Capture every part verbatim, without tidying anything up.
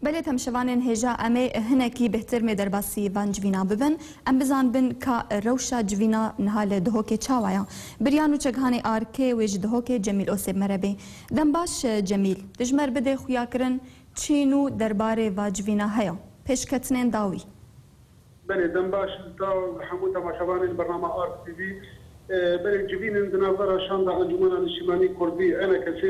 Belê, temşevanên hêja, em ê hinekî bêhtir mê derbasî van civîna bibin. Em bizanbin ka rewşa civîna niha li Duhokê çawa ya. Birya nûçeghanê Arkê wê ji Duhokê Cemîl Osê bi me re bê. Dem baş, Cemîl. Tu ji me re bidê xuyakirin çi nû derbarê va civîna heye. Pêşketinên dawî. Belê, dem baş li te û hemû temaşevanên bernama Ark T V. E, belê, civînên di navbera şanda Encûmena Niştimanî Kurdî, E N K S,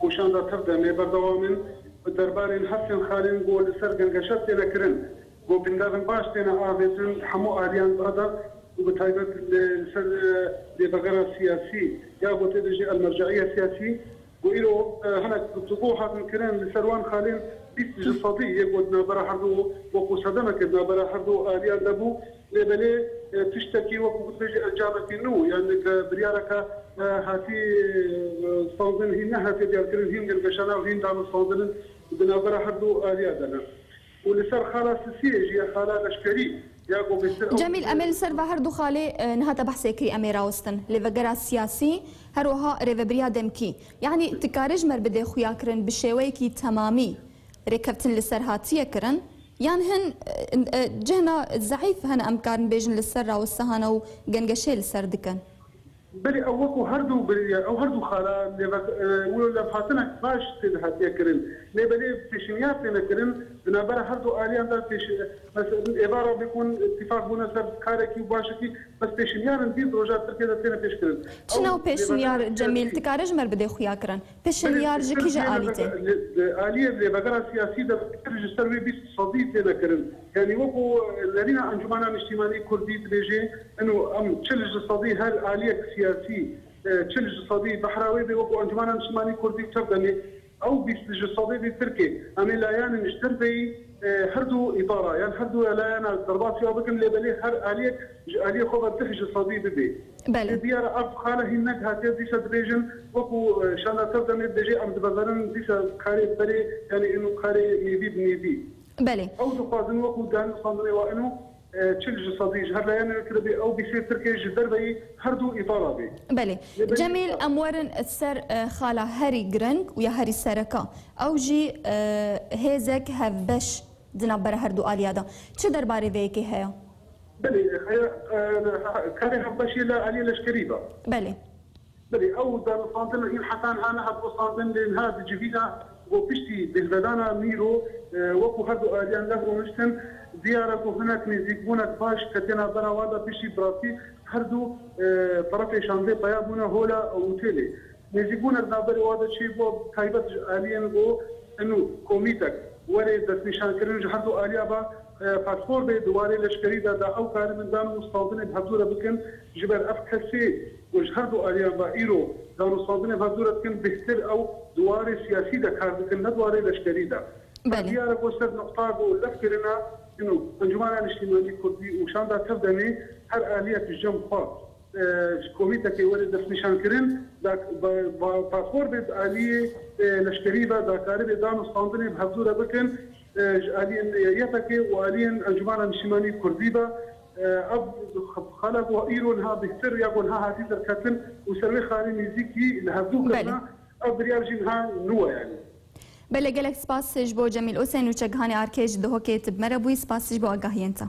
û şanda Tevdemê berdewam in. Bi derbarên heftên xalên ku li ser gengeşe têne kirin, ku bingavên baş têne avêtin hemû aliyan re de û bi taybet li, li ser, e, lêvegera siyasî ya ku tê de jî elmerce'iya siyasî, Ku îro, e, hinek guftûgo hatin kirin li ser wan xalên bîst ji sedî yê ku di navbera herdu, wekû sedemeke di navbera herdu aliyan de bû, lê belê, e, tiştekî wekû gotibêjî encamekî nû, yani, e, biryareke, e, hatî, e, standin hîn nehatiye diyarkirin, hîn girgeşana û hîn danûstandinin di navbera herdu aliya de ne. Û li ser xala sisiyê jî ya xala leşkerî ya ku bêhtir ew Cemîl, em ê li ser va her du xalê, e, niha te behsê kirî, em ê rawestin. Lêvegera siyasî, her wiha rêvebiriya demkî. Yanî, tu karê ji me re bidê xuyakirin bi şêweyekî temamî rêkeftin li ser hatiye kirin? Yan hin, e, e, cihna zeîf hene em karin bêjin li ser rawestehana û gengeşê li ser dikin? Belê, ew wekû her du biriya, ew her du xala lêve-, e, wilo levhatinek baş tê de hatiye kirin. Lê belê pêşinyar têne kirin, di navbera her du aliyan de pêş-, mes-, êvara bêkûn îtîfaq bûne ser karekî û başekî, bes pêşinyarin dî di roja Tirkiyê de têne pêş kirin. Çi ne ew pêşinyar, Cemîl, tu kare ji me re bidê xuya kirin? Pêşinyar ji kîje alî tê? Li, li aliyê lêvegera siyasî de pir ji ser wê bîst sedî têne kirin. Yanî wekû nerîna Encûmena Niştîmanî Kurdî dibêje, ino em çil ji sedî her aliyek siyasî, e, çil ji sedî behra wê bê wekû Encûmena Niştîmanî Kurdî û Tevdemê, ew bîst ji sedî bê Tirkê. Em ê layanên ji derveyî, e, her du îtara, yan her du layana derbasî wa bikin, lê belê her aliyek ji aliyê xwe ve deh ji sedî bibe. Belê. Lê diyar e ev xala hîn nehatiye dîsa dibêjin, wekû, e, şanda Tevdemê dibêje, em dibeverin dîsa karê berê, yanî ino karê nêvî bi nêvî. Belê. Ew dixwazin wekû danûstandinê wa ino, e, çil ji sedî ji her layanê kiribê, ew bîsê Tirkê ji derveyî her du îtara bê. Belê. Lê belê Cemîl, em werin ser, e, xala herî giring û ya herî sereka. Ew jî, e, hêzek hevbeş di navbera her du aliya de. Çi derbarê vê yekê heye? Belê, heye, e, karê hevbeşê li aliyê leşkerî de. Belê. Belê, ew danûstandin hîn heta niha nehat westandin, lê niha di civîna ku piştî bêhvedana Mîro, e, wekû her du aliyan lev rûniştin, diyar e ku hinek nêzîkbûnek baş ketê navbera wan de, piştî bi rastî her du, e, terefê şandê peya bûne hola otêlê. Nêzîkbûnek navberê wan de çêbû, taybet ji aliyên ku ino komîtek were destnîşankirin ji her du aliya ve, e, paspor bê di warê leşkerî de, da ew karibin danûstandinê bi hevdû re bikin, ji ber ev kesê ku ji her du aliyan ve îro danûstandinê bi hevdû re dikin, bêhtir ew di warê siyasî de kar dikin, ne di warê leşkerî de. Belê. Diyar e ku ser nuqta ku lev kirine, ino Encûmena Niştîmanî Kurdî û Şanda Tevdemê her aliyek ji cem xwe, e, ji komîtekê were destnîşankirin, da, ba, ba, paspor bê di aliyê, e, leşkerî ve, da karibê danûstandinê bi hevdû re bikin, e, ji aliyên Y P G û aliyên Encûmena Niştîmanî Kurdî ve, e, ev xala ku îro niha bêhtir ya ku niha hatî derketin û ser wê xalê nêzîkî li hevdû Belê. kirina, ev biryar jî niha nû ye yanî. Belê, gelek spas ji bo Cemîl Osê, nûçegihanê Arkê ji Duhokê tu bi me re bûyî. Spas ji bo agahiyên te.